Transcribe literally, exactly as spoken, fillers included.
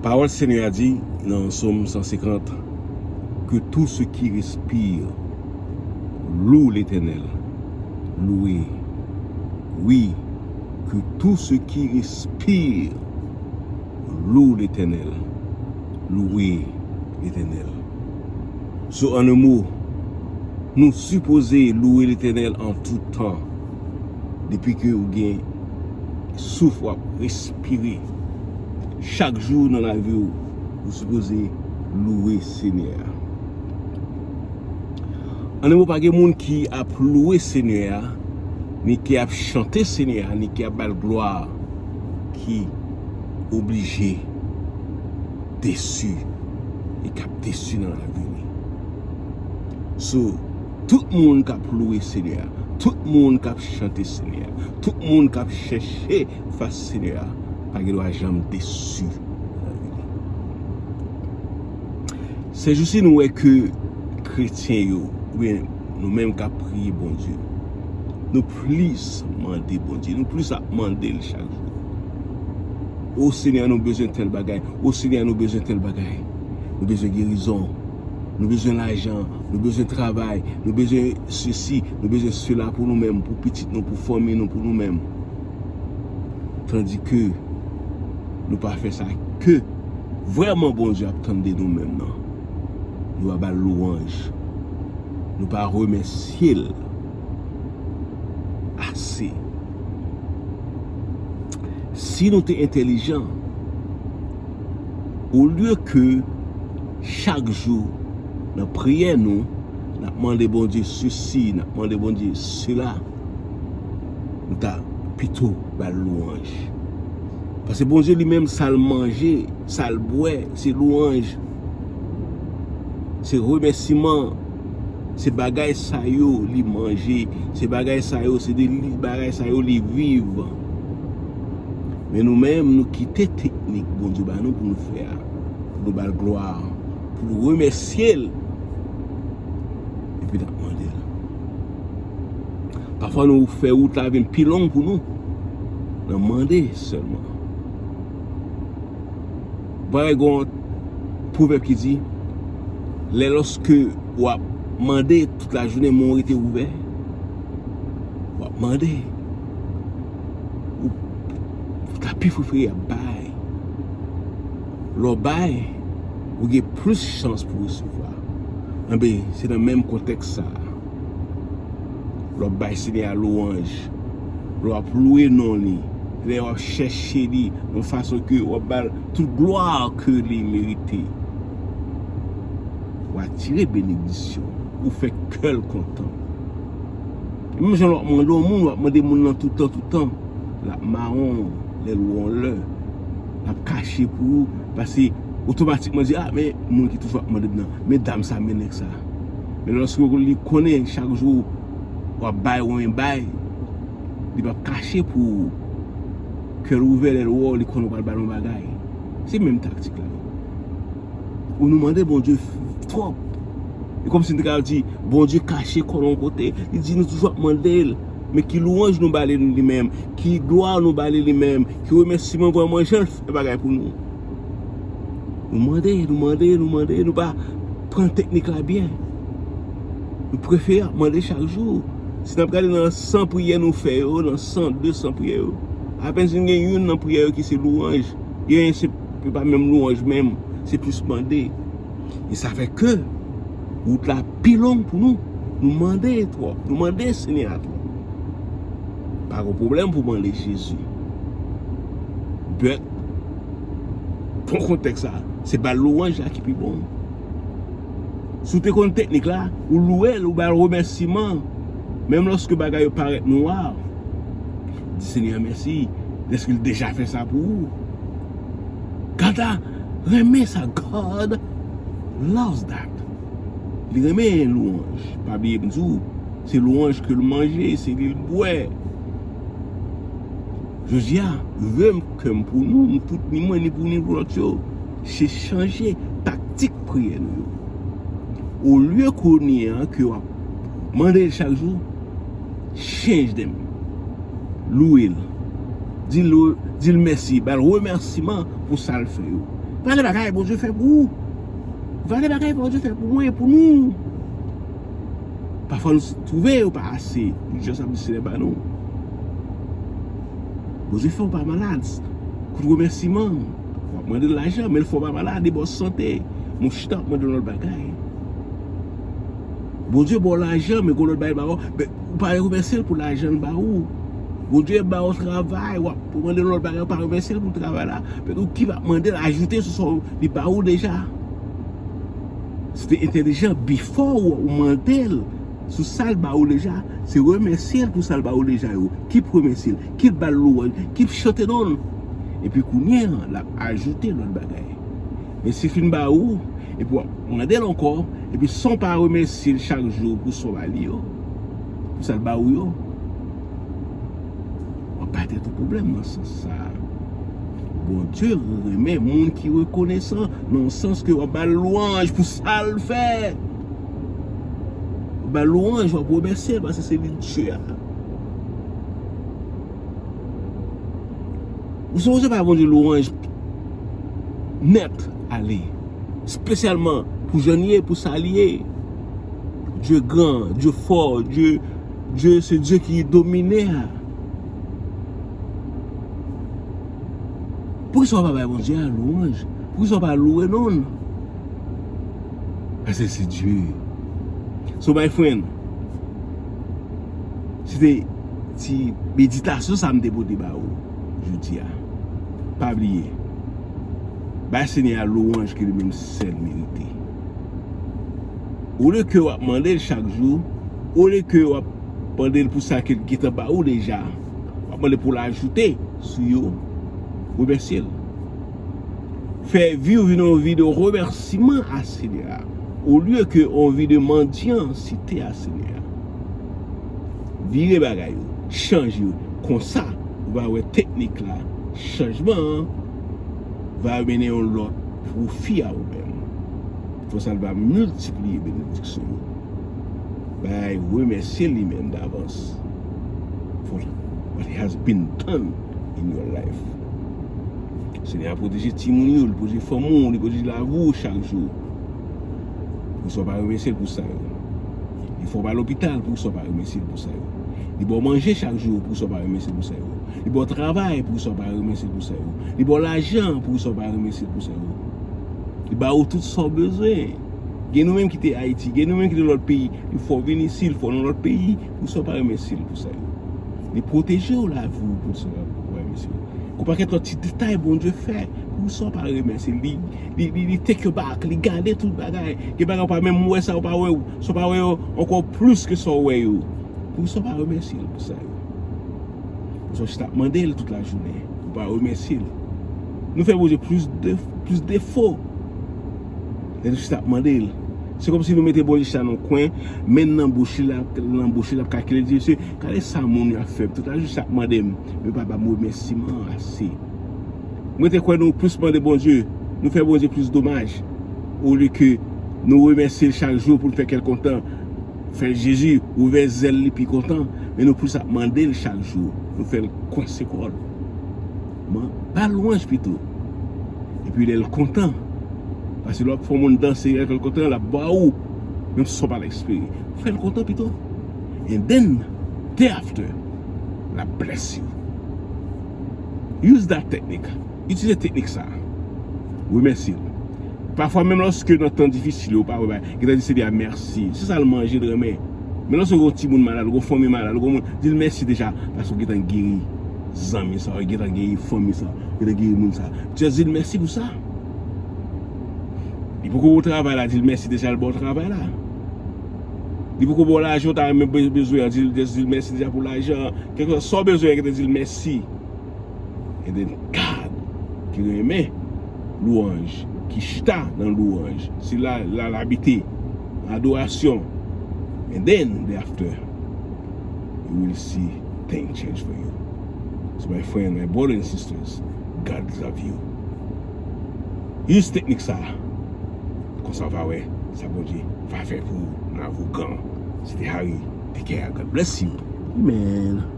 Pawòl Senyè a di nan Sòm san senkant, que tout ce qui respire loue l'Éternel. Loué. Oui, que tout ce qui respire loue l'Éternel. Loué l'Éternel. So, an yon mo, nou sipoze louwe Letènèl an tout tan. Depi ke ou gen souf, w ap respire. Chak jou nan lavi w, ou sipoze louwe Senyè a. An yon mo, pa gen moun ki ap louwe Senyè a, ni ki ap chante Senyè a, ni ki ap ba l glwa, ki oblije desi e k ap desi nan lavi li. So, tout moun k ap louwe Senyè a, tout moun k ap chante Senyè a, tout moun k ap chèche fas Senyè a, pa gen dwa janm desi nan lavi li. Sèjousi, nou wè ke kretyen yo, oubyen nou menm k ap priye Bondye, nou plis mande Bondye, nou plis ap mande l chak jou. O Senyè, nou bezwen tèl bagay. O Senyè, nou bezwen tèl bagay. Nou bezwen gerizon. Nou bezwen lajan. Nou bezwen travay. Nou bezwen sesi. Nou bezwen sela pou nou menm, pou pitit nou, pou fanmi nou, pou nou menm. Tandike nou pa fè sa ke vrèman Bondye ap tann de nou menm nan. Nou pa ba l lwanj. Nou pa remèsye l ase. Si nou te entèlijan, olye ke chak jou nan priyè nou, n ap mande Bondye sesi, n ap mande Bondye sela, nou ta pito ba l lwanj. Paske Bondye li menm, sa l manje, sa l bwè, se lwanj, se remèsiman, se bagay sa yo li manje, se bagay sa yo, se de li, bagay sa yo li viv. Men nou menm, nou kite teknik Bondye ba nou pou nou fè a, pou nou ba l glwa, pou nou remèsye l, epi n ap mande l. Pafwa nou fè wout la vin pi long pou nou nan mande sèlman. Bagay, gon pwovèb ki di, lè lòske w ap mande tout lajounen, men w rete ouvè, w ap mande, ou ta pi prefere ap bay. Lè w bay, ou gen plis chans pou resevwa. Enben, se nan menm kontèks sa a. Lè w ap bay Senyè a lwanj, lè w ap louwe non li, lè w ap chèche li nan fason ke w ap ba l tout glwa ke li merite, w atire benediksyon, ou fè kè l kontan. E menm jan lè w ap mande yon moun, w ap mande moun nan toutan, toutan, l ap mawon lè l wè yon lè, l ap kache pou ou, paske otomatikman di, a, men moun ki toujou ap mande m nan, men dam sa, men nèg sa. Men lòske li konnen chak jou w ap bay, w ap bay, li p ap kache pou ou. Kè l ouvè lè l wè w, li konnen w pral ba l yon bagay. Se menm taktik la. Ou nou mande Bondye twòp. E kòmsi n te ka di, Bondye kache kò l yon kote. Li di nou toujou ap mande l. Men ki lwanj nou ba li li menm? Ki glwa nou ba li li menm? Ki remèsiman vrèman jan l fè bagay pou nou? Nou mande, nou mande, nou mande, nou pa pran teknik la byen. Nou prefere ap mande chak jou. Si n ap gade nan san priyè nou fè yo, nan san, de san priyè yo, apèn si n gen youn nan priyè yo ki se lwanj. Gen se, se pa menm lwanj menm, se plis mande. E sa fè ke wout la pi long pou nou. Nou mande twòp, nou mande Senyè a twòp. Pa gen pwoblèm pou mande Jezi. But, nan kontèks sa, se ba l lwanj la ki pi bon. Si w te konn teknik la, ou louwe l, ou ba l remèsiman. Menm lòske bagay yo parèt nwa, di Senyè a mèsi, dèske l deja fè sa pou ou. God a renmen sa. God loves that. Li renmen lwanj. Pa bliye m di w, se lwanj ke l manje, se li l bwè. Jodi a, vle m, kè m pou nou, m tout, ni mwen, ni pou, ni pou lòt yo, se chanje taktik priyè nou yo. Olye kounye a ke w ap mande l chak jou, change them. Louwe l. Di l, di l mèsi, ba l remèsiman pou sa l fè yo. Valè bagay Bondye fè pou ou. Valè bagay Bondye fè pou mwen, pou nou. Pafwa nou twouve yo pa ase. Jodi a sa m di Senyè ba nou. Bondye fè w pa malad. Kout remèsiman. W ap mande l lajan, men l fè w pa malad, e ba w sante. Men w chita w ap mande l lòt bagay. Bondye ba w lajan, men gon lòt bagay l ba w. Men ou pa remèsye l pou lajan l ba ou. Bondye ba w travay, w ap mande l lòt bagay, ou pa remèsye l pou travay la. Men ou ki va mande l ajoute sou sa li ba ou deja. Si te entèlijan, before ou, ou mande l sou sa l ba ou deja, se remèsye l pou sa l ba ou deja yo. Keep remèsye l, keep ba l louwanj, keep chante non l. Epi kounye a, l ap ajoute lòt bagay. Men si l fin ba ou, epi w ap mande l ankò, epi san w pa remèsye l chak jou pou sa w ba li yo, pou sa l ba ou yo, w ap bay tèt ou pwoblèm nan sans sa a. Bondye renmen moun ki rekonesan, nan yon sans ke w ap ba l lwanj pou sa l fè. W ap ba l lwanj, w ap remèsye l, paske se li Dye a. Ou sipoze ba Bondye lwanj nèt ale. Espesyalman pou jan l ye, pou sa l ye. Dye gran, Dye fò, Dye, Dye se Dye ki domine a. Poukisa w pa bay Bondye a lwanj? Poukisa w pa lwe non l? Paske se Dye. So, my friend, se te ti meditasyon sa m te pote ba ou jodi a. Pa bliye, bay Senyè a lwanj ke li menm sèl merite. Olye ke w ap mande l chak jou, olye ke w ap mande l pou sa ke l gentan ba ou deja, w ap mande pou l ajoute sou yo, remèsye l. Fè vi w vin yon vi de remèsiman a Senyè a, olye ke yon vi de mandyan site a Senyè a. Vire bagay yo, chanje yo. Konsa, ou va wè teknik la, chanjman an va mennen yon lòt pwofi a ou menm. Konsa, l va miltipliye benediksyon yo. Bay, remèsye li menm davans for what has been done in your life. Senyè a pwoteje timoun yo, li pwoteje fanmi w, li pwoteje lavi w chak jou. Poukisa w pa remèsye l pou sa yo? Li fè w pa lopital, poukisa w pa remèsye l pou sa yo? Li ba w manje chak jou, poukisa w pa remèsye l pou sa yo? Li ba w travay, poukisa w pa remèsye l pou sa yo? Li ba w lajan, poukisa w pa remèsye l pou sa yo? Li ba ou tout sa w bezwen. Gen nou menm ki te Ayiti, gen nou menm ki te lòt peyi, li fè w vin isi, li fè w nan lòt peyi, poukisa w pa remèsye l pou sa yo? Li pwoteje w, lavi w, poukisa w pa remèsye l? Gon pakèt lòt ti detay Bondye fè, poukisa w pa remèsye l? Li, li, li, li take your back, li gade tout bagay. Gen bagay w pa menm wè sa, w pa wè, sa w pa wè yo ankò plis ke sa w wè yo. Poukisa w pa remèsye l pou sa yo? Poukisa w chita ap mande l tout lajounen, ou pa remèsye l? Nou fè Bondye plis de, plis defo. Lè nou chita ap mande l, se kòmsi nou mete Bondye chita nan yon kwen, men l nan bouch li, l ap, nan bouch li, l ap kalkile, di, "Mesye, gade sa moun yo ap fè m. Tout lajounen chita ap mande m, men yo pa ban m remèsiman ase." Mwen te kwè nou plis mande Bondye, nou fè Bondye plis domaj, olye ke nou remèsye l chak jou pou l fè kè l kontan. Fè Jezi ouvè zèl li pi kontan, men nou plis ap mande l chak jou. Nou fè l kwense kò l. Ba l lwanj pito. Epi lè l kontan, paske lè w ap fè yon moun danse, lè l kontan, l ap ba ou, menm si w pa t espere. Fè l kontan pito. And then, day after, l ap bless you. Use that technique. Itilize teknik sa a. Remèsye l. Pafwa, menm lòske nan tan difisil yo, ou pa wè bagay, gentan di Senyè a mèsi. Se sa l manje, l renmen. Men lòske gon timoun malad, gon fanmi malad, gon moun, di l mèsi deja, paske w gentan geri zanmi sa, ou gentan geri fanmi sa, ou gentan geri moun sa. Just di l mèsi pou sa. Li poko ba w travay la, di l mèsi deja, l ba w travay la. Li poko ba w lajan w ta renmen be-, bezwen an, di l, just di l mèsi deja pou lajan an. Kèlkeswa sa w bezwen an, gentan di l mèsi. And then God ki renmen lwanj, ki chita nan lwanj. Se la, la l abite. Adorasyon. And then, thereafter, you will see things change for you. So, my friend, my brother and sisters, God love you. Use teknik sa a. Konsa w va wè sa Bondye va fè pou ou nan avokan. Se te Harry Decker. God bless you. Amen.